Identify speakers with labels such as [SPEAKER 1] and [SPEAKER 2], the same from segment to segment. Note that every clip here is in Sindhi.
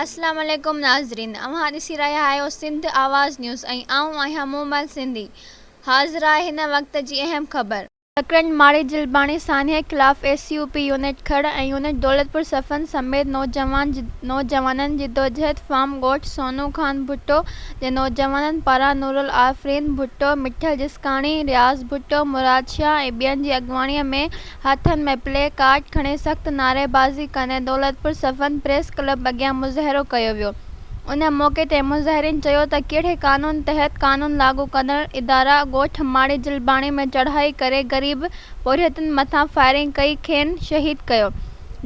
[SPEAKER 1] اسلام عليڪم ناظرين اوهان ڏسي رهيا آهيو سنڌ آواز نيوز ۽ آئون آهيان مومل سنڌي حاضر آهي هن وقت جي اهم خبر. سڪرنڊ ماڙي جلباڻي سانحي خلاف S U P unit Khar ۽ unit Daulatpur Safan سميت نوجوان نوجوانن جدوجهد فارم ڳوٺ سونو خان ڀٽو جي نوجوانن پاران نورالآفرين ڀٽو، مٺل جسڪاڻي، رياض ڀٽو، مراد شاهه ۽ ٻين جي اڳواڻي ۾ هٿن ۾ پلي ڪارڊ کڻي سخت نعريبازي ڪندي دولتپور صفن پريس ڪلب اڳيان مظاهرو ڪيو ويو. ان موقعي تي مظاهرين چيو ته ڪهڙي قانون تحت قانون لاڳو ڪندڙ ادارا ڳوٺ ماڙي جلباڻي ۾ چڙهائي ڪري غريب پورهيتن مٿان فائرنگ ڪئي کين شهيد ڪيو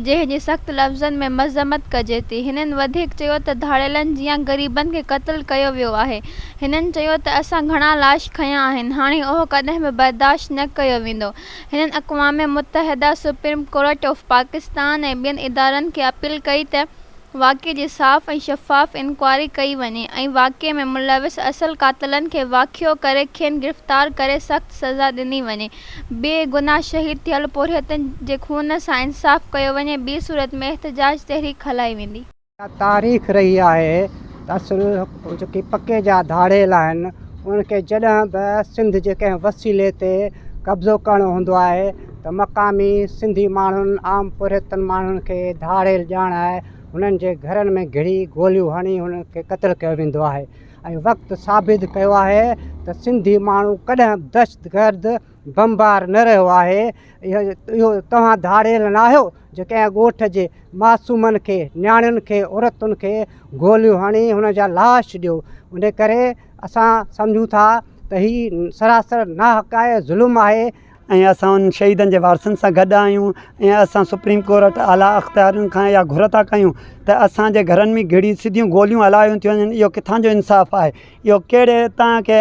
[SPEAKER 1] جنهن جي سخت لفظن ۾ مذمت ڪجي ٿي هنن وڌيڪ چيو ته ڌاڙيلن جيان غريبن کي قتل ڪيو ويو آهي هنن چيو ته اسان گهڻا لاش کنيا آهن هاڻي اهو ڪڏهن به برداشت نه ڪيو ويندو هنن اقوام متحده سپريم ڪورٽ آف پاڪستان ۽ ٻين ادارن کي اپيل ڪئي ته واقعي جي صاف ۽ شفاف انڪوائري ڪئي وڃي ۽ واقعي ۾ ملوث اصل قاتلن کي واکيو ڪري کين گرفتار ڪري سخت سزا ڏني وڃي، بي گناهه شهيد ٿيل پورهيتن جي خون سان انصاف ڪيو وڃي، ٻي صورت ۾ احتجاج تحريڪ هلائي ويندي.
[SPEAKER 2] اها تاريخ رهي آهي ته اصل جيڪي پڪي جا ڌاڙيل آهن انهن کي جڏهن به سنڌ جي ڪنهن وسيلي تي قبضو ڪرڻو هوندو آهي ته مقامي سنڌي ماڻهن عام پورهيتن ماڻهن کي ڌاڙيل ڄاڻائي هنن جي گهرن ۾ گهڙي گوليون هڻي هنن کي قتل ڪيو ويندو آهي ۽ وقت ثابت ڪيو آهي ته سنڌي ماڻهو ڪڏهن به دهشتگرد بمبار نه رهيو آهي اهو توهان ڌاڙيل نه آهيو جو ڪنهن ڳوٺ جي معصومن کي نياڻين کي عورتن کي گوليون هڻي هن جا لاش ڏيو ان ڪري اسان سمجهون ٿا ته هي سراسر ناحق آهي ظلم آهي
[SPEAKER 3] ۽ اسان انهن شهيدن جي وارثن سان گڏ آهيون ۽ اسان سپريم ڪورٽ اعليٰ اختيارين کان اها گهر ٿا ڪيون ته اسان جي گهرن ۾ گهڙي سڌيون گوليون هلايون ٿيون وڃن اهو ڪٿان جو انصاف آهي اهو ڪهڙي توهان کي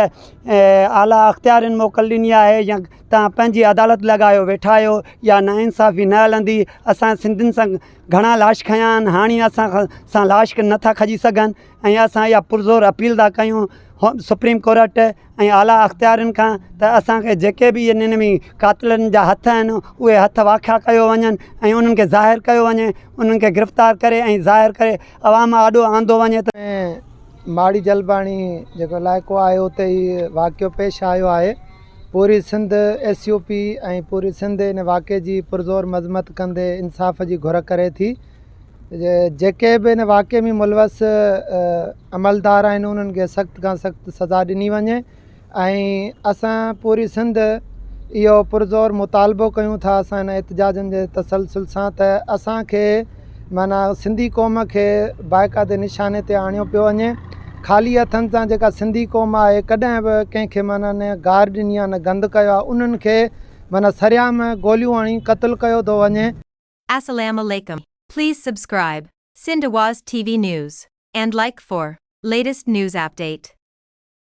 [SPEAKER 3] اعليٰ اختيارين موڪل ڏني آهي يا توهان پنهنجي عدالت لڳايو ويٺا آهيو اها نا انصافي نه هلندي اسان سنڌين سان گهڻا لاش کنيا آهن هاڻي اسان سان لاش نٿا کڄي سگهن ۽ اسان اها پرزور اپيل ٿا ڪيون سپريم ڪورٽ ۽ اعليٰ اختيارين کان ته اسان کي جيڪي به انهن ۾ قاتلن جا هٿ آهن اهي هٿ واکيا ڪيو وڃن ۽ انهن کي ظاهر ڪيو وڃي انهن کي گرفتار ڪري ۽ ظاهر ڪري عوام آڏو آندو وڃي ته.
[SPEAKER 4] ۾ ماڙي جلباڻي جيڪو علائقو آهي اتي هي واقعو پيش آيو آهي پوري سنڌ ايس يو پي ۽ پوري سنڌ ان واقعي جي پرزور مذمت ڪندي انصاف جي گهر ڪري ٿي جيڪي به ان واقعي ۾ ملوث عملدار آهن انهن کي سخت کان سخت سزا ڏني وڃي ۽ اسان پوري سنڌ اهو پرزور مطالبو ڪيون ٿا اسان هن احتجاجن جي تسلسل سان ته اسان کي معنيٰ سنڌي قوم کي باقاعدي نشاني تي آڻيو پيو وڃي خالي هٿن سان جيڪا سنڌي قوم آهي ڪڏهن به ڪنهن کي معنيٰ نه گار ڏني آهي نه گند ڪيو آهي انهن کي معنيٰ سرعام گوليون هڻي قتل ڪيو ٿو وڃي.
[SPEAKER 5] Assalam Alaikum please subscribe Sindh Awaz TV news and like for latest news update.